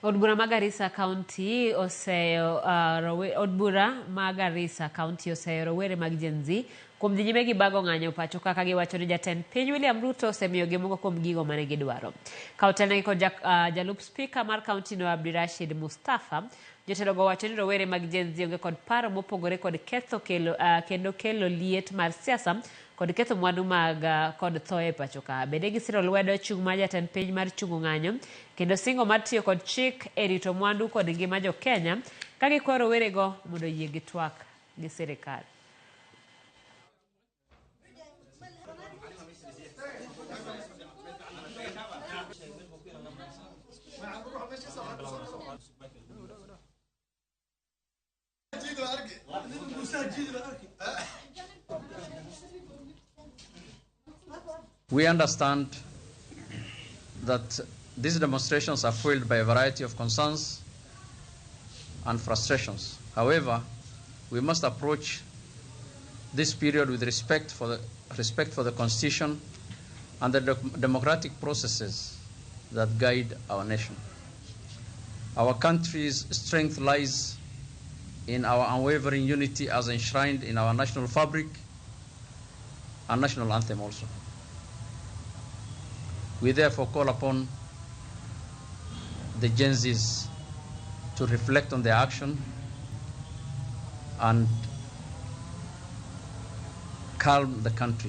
Od bura ma Garissa County oseyo od bura ma Garissa County oseyo rowere mag Gen Z kuom dhi nyime gi bago ng'anyo pacho kaka giwacho ni jatend piny William Ruto osemiyogi moko kuom gigo mane gidwaro. Ka otelnegi kod jalup spika mar kaunti no Abdirashid Mustafa, jotelo go wacho ni rowere mag Gen Z onge kod paro mopogore kod ketho kelo kendo kelo liet mar siasa kod ketho mwandu mag kod tho e pacho ka. Bende gisiro lwedo chung' mar jatend piny mar chungo ng'anyo kendo singo mar tiyo kod chik e rito mwandu kod ngima jo Kenya ka gikwayo rowerego mondo oyie gi twak gi sirikal. We understand that these demonstrations are fueled by a variety of concerns and frustrations. However, we must approach this period with respect for the Constitution and the democratic processes that guide our nation. Our country's strength lies in our unwavering unity as enshrined in our national fabric and national anthem also. We therefore call upon the Gen Zs to reflect on their action and calm the country.